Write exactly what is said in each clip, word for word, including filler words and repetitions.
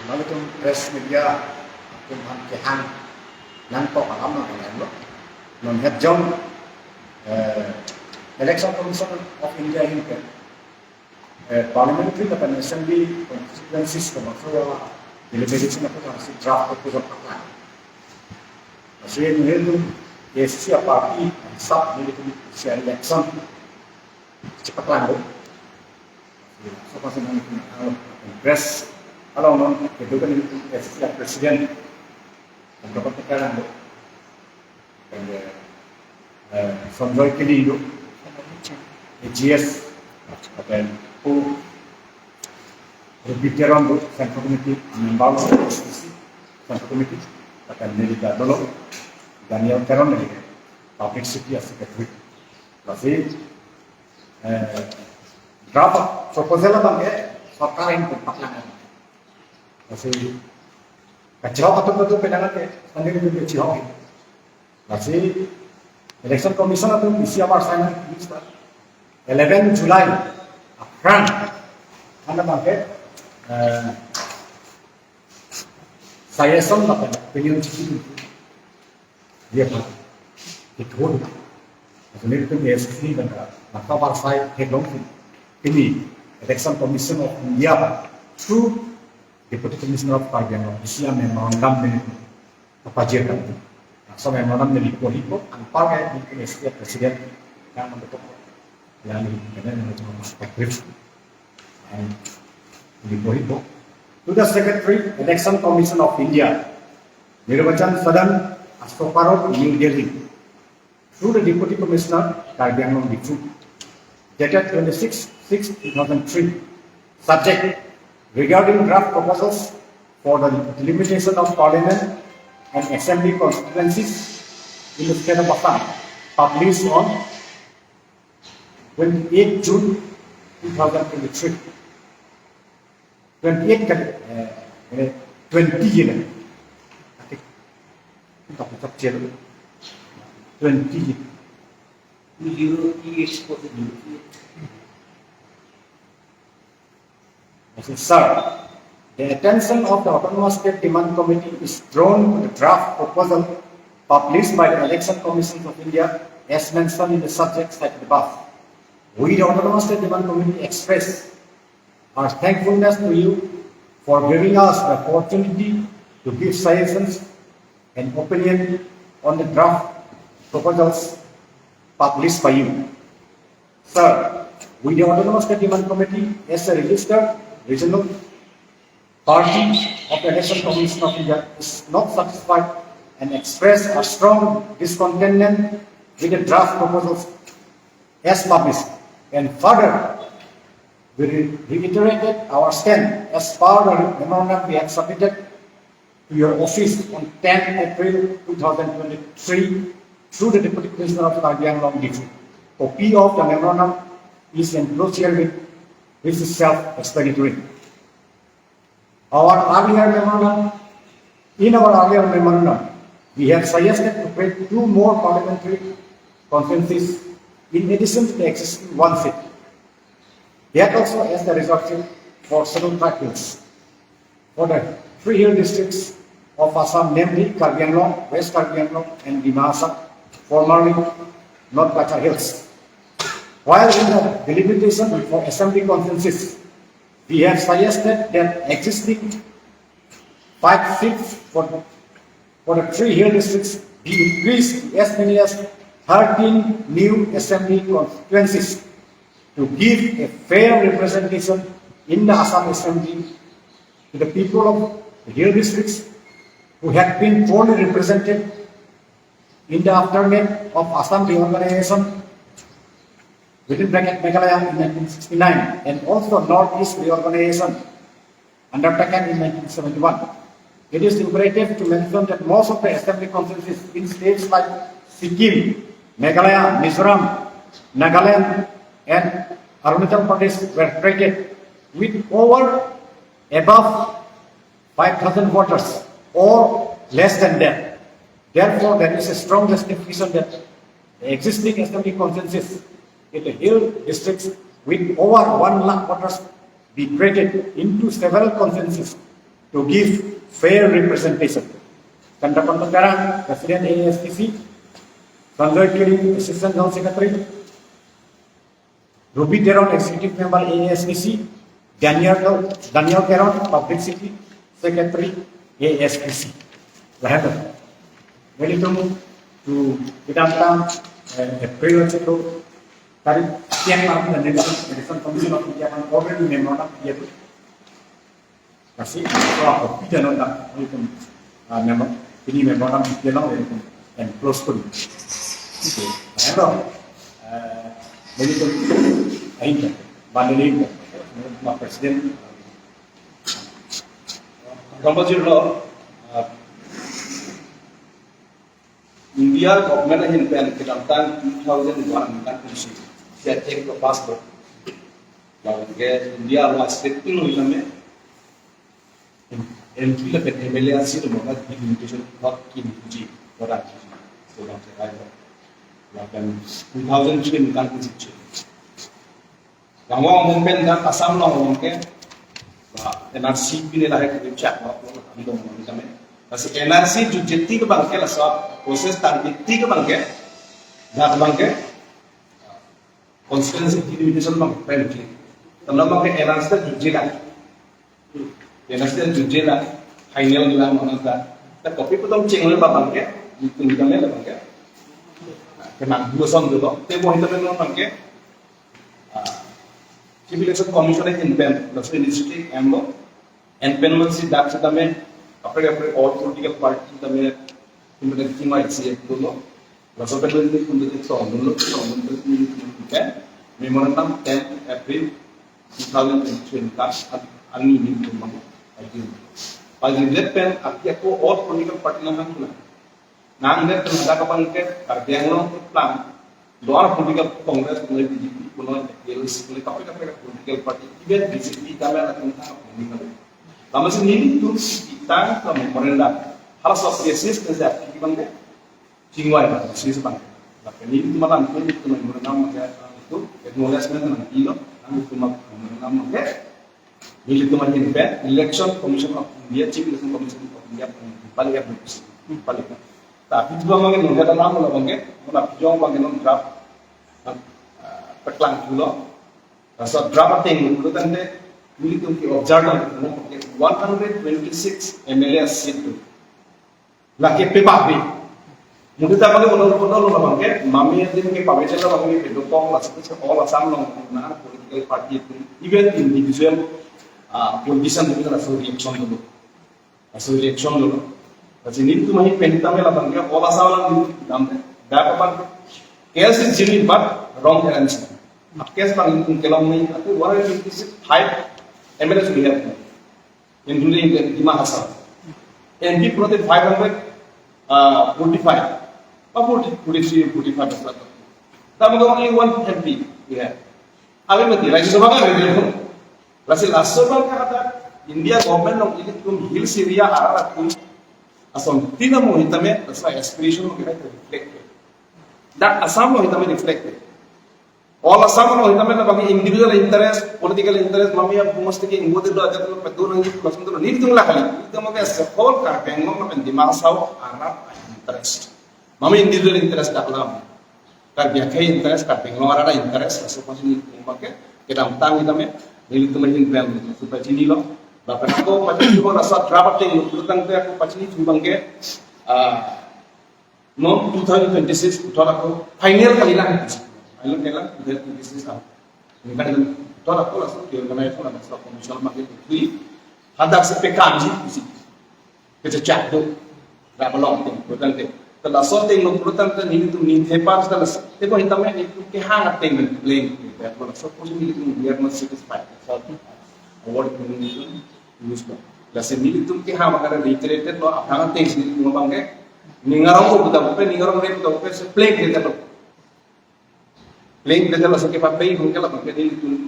Nanglitum press media atum aphan kehang nangkok alam nangkok lo. Non het jong, eh, Election Commission of India ahin pen, eh, parliamentary lapen assembly constituencies labangso a-delimitation aphan si draft proposal paklang. Lasi nelitum A I C C a-party sab nelitum si election chepaklang lo. So, pasi nang, uh, press along non kedo kan A I C C a-president, dan dapat tekan lo. Dan, eh, eh, Sanjoy Killing lo, A G S, dan Pu Ruby Teron lo, Central Committee member lo, A I C C Central Committee, dan Nelita Dolok, Daniel Teron lo, Publicity Secretary. Lasi, eh, draft proposal abang ke sorkar ahin pen paklang. Lasi kachihok atum atum penang ke, pandiri atum kachihok. Lasi Election Commission atum isi amar sign, eleven July, aphrang, anda bangke, eh, suggestion lapen opinion chisi dia pa, itu. Jadi itu A I C C dan langkah parsai hedong ini Election Commission of India through Deputy Commissioner of Karbi Anglong, isi a-memorandum neli kapajirkan. Laso memorandum neli lipo-lipo, anpar ke mungkin A I C C a-president yang mendukung. Yang ini, karena yang cuma perspektif. And lipo-lipo. To the Secretary, Election Commission of India, Nirbachan Sadan, Asoka Road, New Delhi. Through the Deputy Commissioner, Karbi Anglong Diphu, dated twenty-six six two thousand three. Subject: regarding draft proposals for the delimitation of parliament and assembly constituencies in the state of Assam, published on twenty-eighth June two thousand twenty-three. Twenty-eight kan, eh, eh, twenty ye na. Atik, tak ucap cel. Twenty ye. Zero is for the twenty-eight. I said, "Sir, the attention of the Autonomous State Demand Committee is drawn to the draft proposal published by the Election Commission of India as mentioned in the subject cited above. We, the Autonomous State Demand Committee, express our thankfulness to you for giving us the opportunity to give suggestions and opinion on the draft proposals published by you. Sir, we, the Autonomous State Demand Committee, as a registered regional party of the Election Commission of India, is not satisfied and express our strong discontentment with the draft proposals as published. And further, we re-, reiterated our stand as per the memorandum we had submitted to your office on tenth April two thousand twenty-three through the Deputy Commissioner of Karbi Anglong Diphu. Copy of the memorandum is enclosed herewith, which is self-explanatory. Our earlier memorandum, in our earlier memorandum, we have suggested to create two more parliamentary constituencies in addition to the existing one seat. That also as the reserved seat for Scheduled Tribe Hills. For the three hill districts of Assam, namely Karbi Anglong, West Karbi Anglong, and Dima Hasao, formerly North Cachar Hills. While in the delimitation for assembly constituencies, we have suggested that existing five seats for, for the three hill districts be increased to as many as thirteen new assembly constituencies to give a fair representation in the Assam Assembly to the people of the hill districts who had been poorly represented in the aftermath of Assam reorganization, within bracket Meghalaya, in nineteen sixty-nine, and also Northeast reorganization undertaken in nineteen seventy-one. It is imperative to mention that most of the assembly constituencies in states like Sikkim, Meghalaya, Mizoram, Nagaland, and Arunachal Pradesh were created with over, above five thousand voters or less than that. Therefore, there is a strong justification that the existing assembly constituencies in the hill districts with over one lakh voters be created into several constituencies to give fair representation. Chandrakanta Terang, President A S D C, Sanjoy Kili, Assistant General Secretary, Ruby Teron, Executive Member A S D C, Daniel, Daniel Teron, Publicity Secretary A S D C. Lahat. Nelitum to kedamtang, eh, April chiklo tarik tiang ma nelitum Election Commission of India kan already memorandum dia tu. Kasi so ako pida non dak nelitum, ah, member, ini memorandum dia lang nelitum and close pun. Okay. Hello. Eh, nelitum ahin, banding ma President. Gambar jurlo, ah, India government ahin pen kedamtang two thousand one kan kunsi, siya check to passport. Lalu ke India lo state tu lo name M P lapen M L A asi lo maka delimitation hot kin kuji, kodak kuji. So bang sekai lo. Lapen two thousand three kan kunsi. Gangwang movement dan Assam along ke, ba, N R C pine lahai ke chak ba, ba, ba, ba, ba, ba, ba. Basi N R C jutje tik abang ke laso process tangte tik abang ke, dak abang ke, constituency delimitation abang pen ke. Tanda abang ke N R C jutje la. N R C jutje la, final la mana ta. Ta copy potong cheng le abang ke, itu abang ke, abang ke. Kena dua som dulu, te mo itu abang ke. Ah, Chief Election Commission ahin pen, laso initiative enlo, en pen man si dak setame, kaprek kaprek all political party tame, kumene tingwai si dolo, laso pen ni kumene tong dolo, tong dolo ni pen, memorandum ten April two thousand twenty-three ka, an, ani ni kumang, ajin. Pajin det pen, api ako all political party nang hang kuna. Nang det pen dak abang ke, Karbi Anglong ke plan, Luar political Congress, mulai B J P, kuno A P L C, mulai kaprek kaprek political party, even B J P kami anak tentang political. Lama si nelitum si kita ke memorandum. Hal so krisis ke siap di bang deh. Chingwai bang, krisis bang. Tapi nelitum malam itu, nelitum memorandum ke itu, acknowledgement nang kilo, nang itu memorandum ke. Nelitum ahin pen, Election Commission of India, Chief Election Commission of India, balik ya, balik. Tapi dua mangin nunggu ada lama lah bang, mana pijong bang non draft, ah, peklang dulu. Rasa draft ating dulu tante, nelitum ke observe nang, one hundred twenty-six M L A seat tu. Lake pe bak bi. Mungkin tak pakai kono kono lo bang ke, mami yang ke pawai channel bang ke, dokong lah, sebut ke all Assam long, na political party itu, even individual, ah, politician itu langsung reaction dulu. Langsung reaction dulu. Kasi nelitum ahin pen tame lah bang ke, all Assam lang dulu, dam deh. Dak abang, case is genuine but wrong arrangement. Case bang itu kelong ni, atau one hundred fifty-five M L A sudah ya. Including the Dima Hasao. M P pulote five hundred, uh, forty-five. Ba forty, forty-three, forty-five asal. Tamo only one M P we have. Abi mati, Rajya Sabha ka review. Lasi laso abang ke ada India government along ilitum hills area arat atum asontin amo hitame, laso aspiration mo kira reflect. Dak Assam along hitame reflect. All Assam along hitame na bagi individual interest, political interest, mami ya bungos tiki inggo dilo aja tuh pedu nang gitu langsung tuh nelitum lah kali. Itu mami as a whole Karbi Anglong lapen Dima Hasao arat interest. Mami individual interest dak lam. Karbi akhei interest, Karbi Anglong arat interest, so pasti ni mami ke kedamtang hitame nelitum ahin pen supaya chinilo. Lapen ako pasti juga rasa draft ating lu tangte ako pasti ni chumbang ke, ah, non two thousand twenty-six puthot ako final kali lang. Final kali lang two thousand twenty-six ako. Ini kan puthot ako langsung di organize ko langsung commission makin tinggi. Hadak si pekanji isi. Kececak tu. Dak belong ting, puthot ting. Telah so ting lo puthot ting nelitum ni tepas telah. Tapi hitame ni kehang ting men plain. Kalau so pun nelitum biar masih satisfied. So award nelitum use ko. Lasi nelitum kehang makanya reiterated lo, aphrang ateng si nelitum abang ke. Ning arong ko puta pupe, ning arong re puta pupe, se plain ke lo. Plain ke lo, so ke pape, hong ke lo, pape nelitum.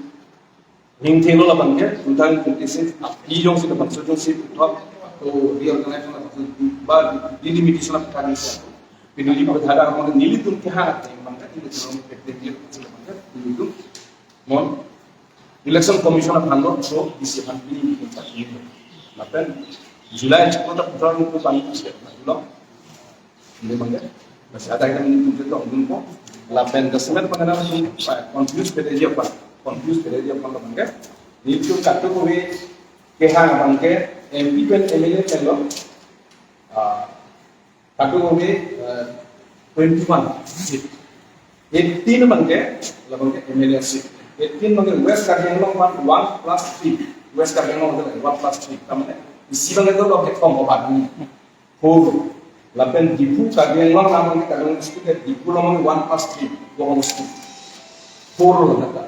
Ning thelo lo abang ke, two thousand twenty-six, api jongsi lo bangso jongsi puthot, to reorganize lo bangso, ba delimitation of currency. Pinuli pada abang nelitum kehang ateng abang ke, nelitum, nelitum. Mon, Election Commission aphan lo, so, D C aphan pini nelitum pachini. Lapen July chiklo ta putar nungku bang isi na pulo. Ini bangke. Basi ada kita mungkin kita ongdung ko. Lapen document pengenal tu confuse pada dia apa? Confuse pada dia apa bangke? Ini tu katu kami kehang bangke M P pen M L A pen lo. Ah, katu kami eh, twenty one seat. Eighteen bangke, la bangke M L A seat. Eighteen bangke West Karbi Anglong one, one plus three. West Karbi Anglong bangke one plus three. Tamane isi bangke tu lo ke kong obat ni. Four. Lapen Diphu Karbi Anglong na bangke Karbi Anglong district ke Diphu lo bangke one plus three. Dua plus three. Four lo kata.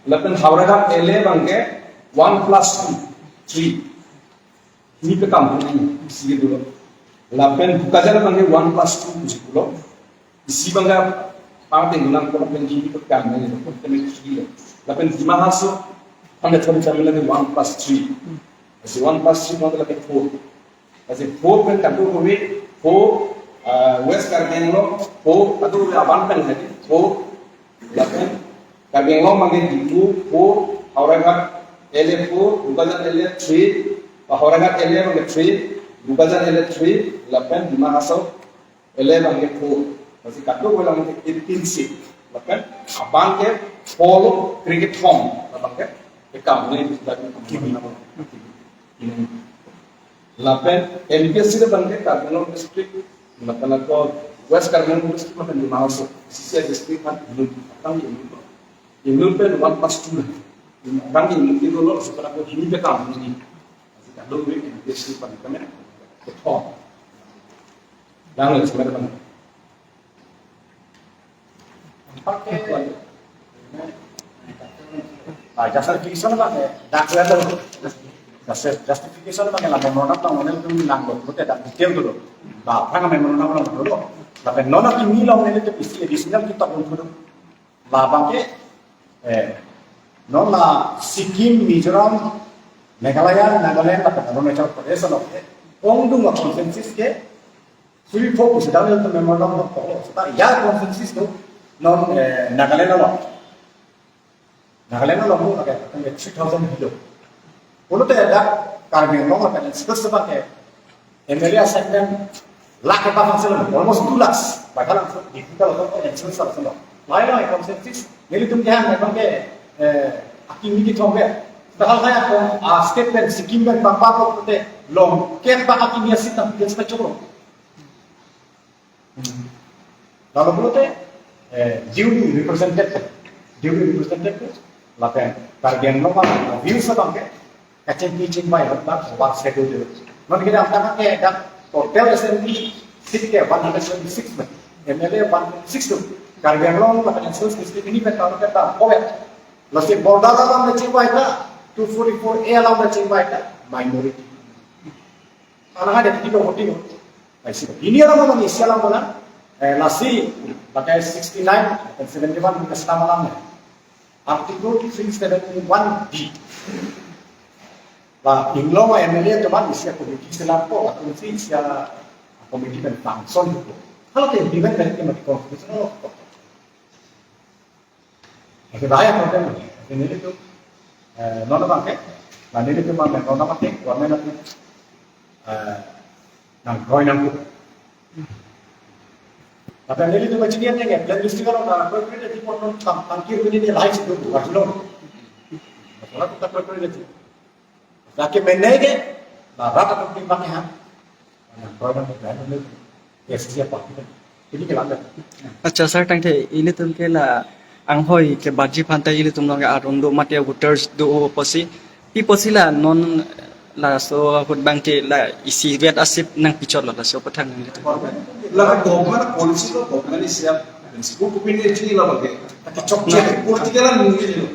Lapen Howraghat L A bangke one plus two, three. Ini pekam ini isi ke dulu. Lapen Bokajan bangke one plus two isi pulo. Isi bangke pangting gulang ko lapen ini pekam ini ko lapen isi lo. Lapen Dima Hasao bangke thori kami lagi one plus three. Isi one plus three bangke lagi four. Isi four pen katu kami four, ah, West Karbi Anglong four, katu kami aban pen lagi four. Lapen Karbi Anglong bangke Diphu four, Howraghat L A four, Bokajan L A three, ah, Howraghat L A bangke three, Bokajan L A three, lapen Dima Hasao L A bangke four. Basi katu ko bangke eighteen seat. Lapen abangke four lo cricket home, bangke ekam ni kita kimi nama kimi. Lapen M P S C bangke Karbi Anglong district, lapen ako West Karbi Anglong district, lapen Dima Hasao, C C I district kan belum datang ini. Ini pen one plus two lah. Ini orang ini mungkin dulu sekarang aku ini pekam ini. Kalau ini M P S C pen kami betul. Yang lain sebenarnya. Ah, justification bang, eh, dak ya tuh. Justi-, justification bang, la memorandum bang, ini tuh bilang loh, betul dak detail dulu. Bah, apa memorandum bang dulu. Tapi nona kimi long ini tuh isi additional kita pun dulu. Labang ke, eh, nona Sikkim, Mizoram, Meghalaya, Nagaland, lapen Arunachal Pradesh, oke. Ongdung a consensus ke, suri fokus sedang itu memorandum lo polo. Serta ya consensus tu non, eh, Nagaland lo. Nagaland lo mu agak three thousand below. Pulote dak Karbi Anglong lapen ensure sebagai M L A assignment lakh kepasang selo, almost two lakhs. Bahkan langsung di kita lakukan ensure selo. Lain lain consensus, nelitum kehang memang ke, eh, akimi kethom ke. Padahal kayak ko, ah, state pen, Sikkim pen, bangpa ko te long, ke bang akimi asit tam, dia sepa choklo. Lalu pulote, eh, duly represented, duly represented, lapen Karbi Anglong a views abang ke, kachingki chingbai abang, abang schedule dulu. Non kita angka ke dak total assembly seat ke one hundred twenty-six pen, M L A one twenty-six tu. Karbi Anglong lapen Census District ini pen kalau kita kowet. Lasi border alam na chingbai ta, two forty-four A alam na chingbai ta, minority. Alang ada di dong dong. Ai si ini alam alam isi alam mana? Eh, lasi pakai sixty-nine dan seventy-one kita sedang alam ya. Article three seventy-one D. Lah, inglong M L A teman isi komiti selampo, atau isi isi komiti dan function itu. Kalau ke implement dari tim di constitutional law. Oke, bahaya problem. Oke, nelitum, eh, non abang ke, nah, nelitum memang non abang ke, government nanti, eh, nangkroi nangkok. Tapi nelitum macam ni aja, plan list kalau nangkroi kroi di pon tam tangkir ini dia lain situ bukan belum. Masalah kita kroi kroi di. Laki menege, la rata tu pin pakai ham. Nah, kalau nak berani ni, ya siapa kita. Ini ke langgar. Acha sir, tangte ilitum ke la anghoi ke baji aphan ta ilitum long arong do mate voters do apotsi. Pi apotsi la non laso ahut abang ke la isi vet asip nangpichotlo laso apathak nelitum. La government policy lo, government isi a principle ko pin ni chini la bage. Tapi chok chok political la nunggu ni lo.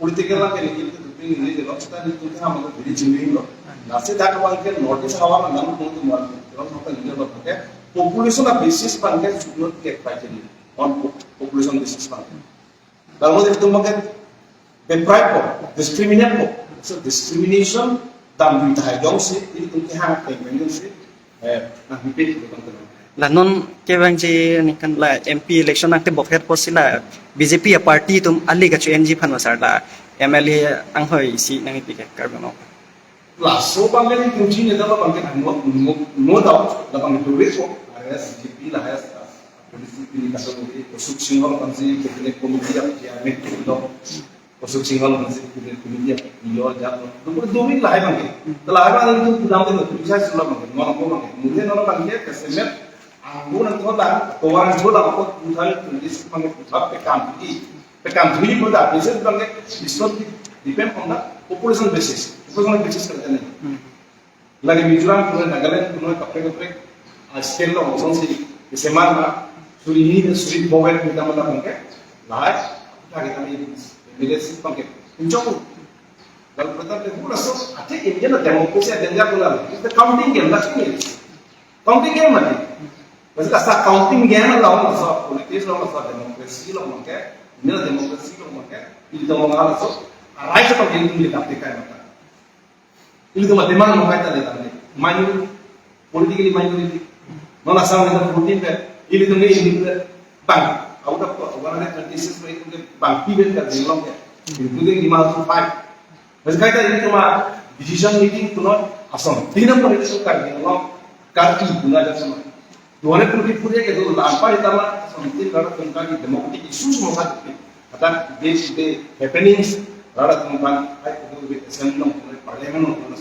Political la ke ningil ke duping ningil ke lo, seta nelitum ke ham ke very genuine lo. Lasi dak abang ke North East hawa nang nang pun tu mar, lo sampai ningil lo ke population a basis abang ke should not get criteria on po-, population basis abang ke. Kalau nelitum abang ke deprive ko, discriminate ko, so discrimination dam dui tahai jongsi, nelitum ke ham ke jongsi, eh, nang hipit ko tang tang. La non ke abang ke ningkan la M P election nangtebok apotsi la B J P a party atum ali kacho-enji aphan ma sir la M L A anghoi isi nangpi ke Karbi Anglong. Laso abang ke nelitum chinine dam abang ke no, no, no doubt, labang ke dure ko, lahai B J P, lahai policy pini kaso ko, Ashok Singha abang si cabinet committee a-chairman do. Ashok Singha abang si cabinet committee a-chairman do. Dure dure lahai abang ke. Lahai abang nelitum pudam de no, bisa sula abang ke. Non ko abang ke. Mungkin non abang ke, kesemet, anggo nangtholang, tovar nangtholang, ako two thousand twenty-six abang ke puthot pekam di. Pekam thuji pu ta, basis abang ke, this not depend on the population basis. Population basis kerja ni. Hmm. Lake Mizoram punoi, Nagaland punoi, kaprek kaprek, ah, state along asonsi, kesemet ma, suri hini, suri bowen, kita mana abang ke, lahai, kita kita ni, M L A seat abang ke, puncak. Lalu pertama, hula so, ati India na democracy, ada nggak pula, it's the counting game, nothing else. Counting game mati. Basi asal counting game along, asal politics along, asal democracy along abang ke, India democracy along abang ke, ilitum along halaso, arai sa pagi ilitum di dapte kai mata. Ilitum demand abang kai ta le tangte. Minority, politically minority. Non Assam ilitum fourteen pe, ilitum ke ilitum ke bang, out of one hundred twenty-six pe ilitum ke bang, even Karbi Anglong ke, including Dima Hasao five. Basi kaita ilitum a-decision making punoi ason. Tina pun ilitum Karbi Anglong, Karbi punoi ason. Dua ribu dua puluh tiga ke dulu, lampa itama ason tin rara tungka di democratic issues mo khat. Kata day to day happenings, rara tungka, hai kudu di assembly along, parliament along,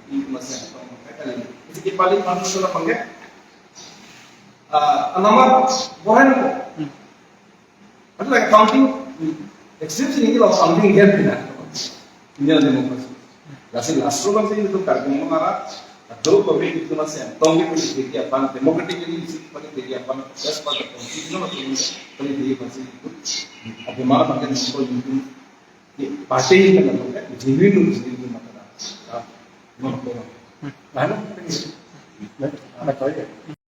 itu masih ada, kaita ilitum. Jadi paling penting adalah abang ke, ah, anama bohen ko. Ati lake counting, extreme sini kalau counting dia bina. Ini adalah democracy. Lasi last program sini itu Karbi Anglong arat, atau kami itu masih tong itu di dia pan democratically isi pada dia pan, best pada constitution atau pada dia pan sini itu. Ada mana pakai itu itu. Partai ini kan apa kan? Genuine, genuine mata. Nah, mana kau? Nah, nah, nah, kau ya.